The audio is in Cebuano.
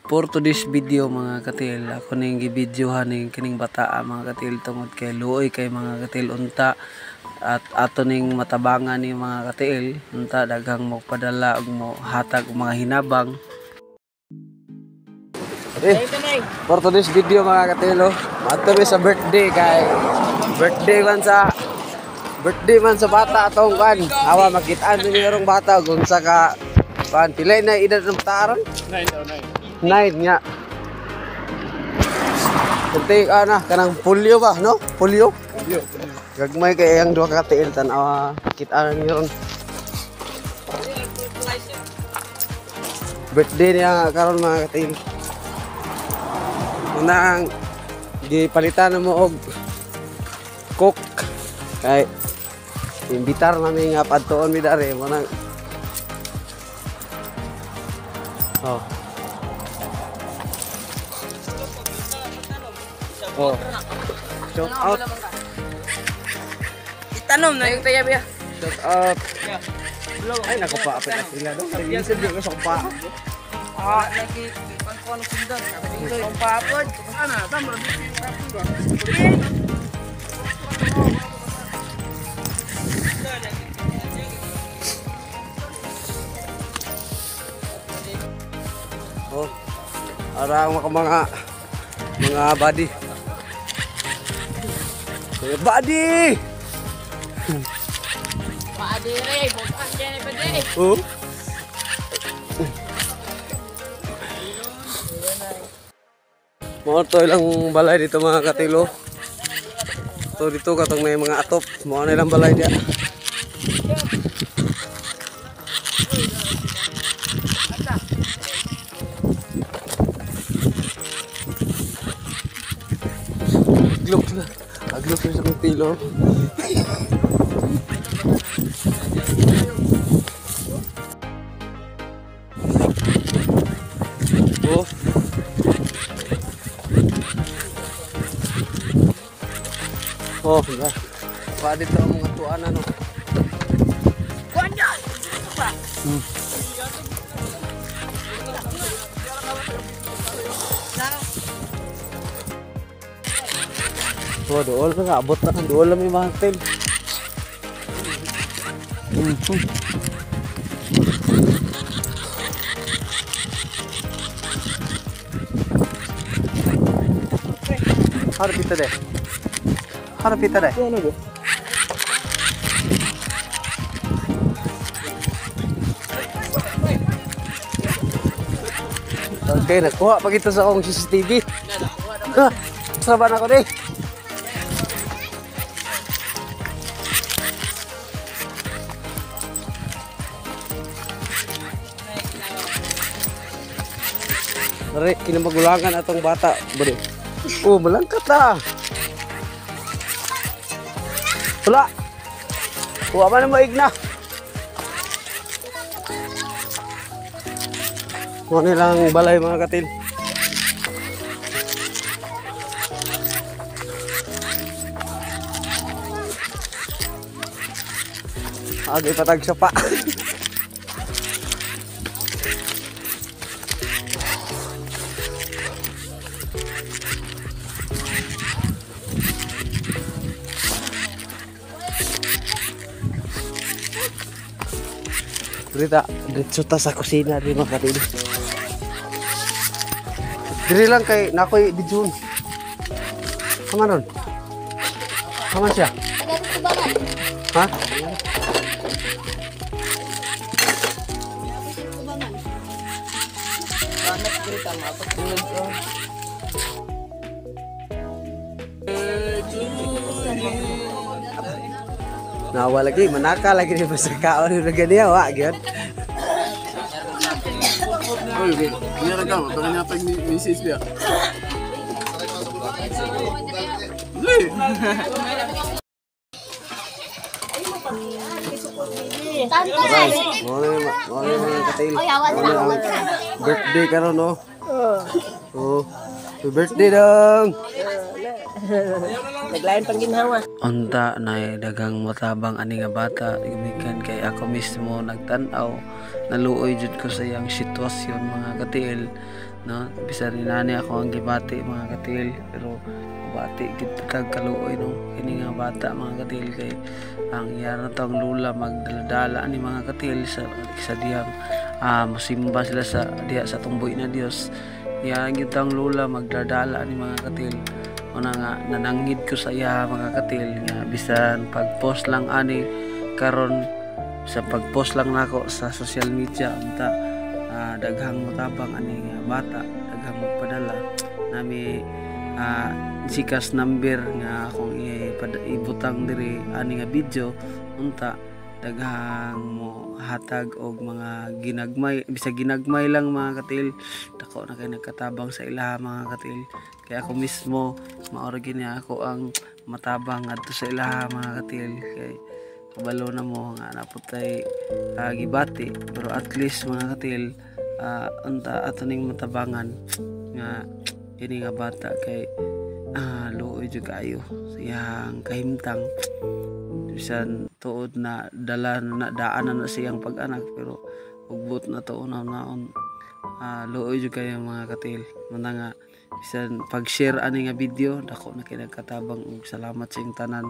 For today's video mga katil, ako ning gibidyohan ning kining bataa mga katil tungod kay luoy kay mga katil unta at ato ning matabangan ni mga katil unta daghang mo padala og mo hatag og mga hinabang. For today's video mga katil, oh, maadto mi sa birthday kay birthday man sa bata atong kan. Awa makitaan ni karong bata kung sa ka kan pila na edad ng bata aron? 9. 9 nga. Kunti ana kanang polio ba no? Polio. Gagmay kay ang duha ka tiil tan-awa kita ni ron. Birthday niya karon mga katil. Unang gipalitan mo og coke kay imbitar nami nga padtuon mi dare mo nang. Oh. Oh. Shout out. Itanom na yung tayabi. Shout out. Ay nako pa apel sila do. Minsan di ko sa pa. Ah, lagi pangkuan sundan. Kung papod. Ana, tama ra. Oh. Ara mga body. Mga body. Body re, bukan kene body. Oh. Mao to ilang balay dito mga katilo. To dito katong may mga atop, mao na ilang balay diya. Aglok na. Aglok na sa tilo. Oh. Oh, diba? Pa dito ang mga tuan ano. Oh, dool na abot na dool lang may mga hotel. Harap ito deh. Harap ito deh. Okay, nakuha pa kita sa akong CCTV. Saban ako deh. Re, kinamagulangan atong bata, bre. Oh, malangkat na. Wala. Kuha man na maig na. Kuha nilang balay mga katil. Agay patag sa pa. Rita, diretso ta sa kusina di mga katil. Diri lang kay nakoy di June. Kaman ron? Kaman siya? Ha? Nawa lagi, manaka lagi ni sa kaon ni ganiya wa gyud. Oy, niya ka, tangan niya tag misis biya. Birthday karon no. Oh. Birthday dong. Naglain pang ginhawa. Unta na daghang matabang ani nga bata gikan kay ako mismo nagtan-aw, naluoy jud ko sa iyang sitwasyon mga katiil no? Bisan inani ako ang gibati, mga katil, pero bati gid kag kaluoy, no, kini nga bata, mga katil, kay ang iya na tong lula magdala-dala ani, mga katil, sa diyang musimba sila sa diha sa tumboy na Dios. Iya gyud tong lula magdadala ani, mga katil. Una nga nananghid ko sa iya, mga katil, nga bisan pag-post lang ani karon, sa pag-post lang nako sa social media unta, daghang motabang ani nga bata, daghang magpadala nami GCash number nga akong ibutang diri ani nga video. Unta daghang mo hatag og mga ginagmay, bisag ginagmay lang, mga katil, dako na kay nagkatabang sa ilaha, mga katil. Kaya ako mismo mao ra gyud ako ang matabang ngadto sa ilaha, mga katil, kay kabalo na mo nga naputay gibati. Pero at least, mga katil, unta ato ning matabangan nga kini nga bata kay luoy jud kaayo sa iyang kahimtang. Bisan tuod na dala na daan na, na siyang pag-anak, pero ugbot na to naon, luoy jud kayo, mga katil. Muna nga bisan pag-share ani nga video, dako na kay nagkatabang ug salamat sa inyong tanan.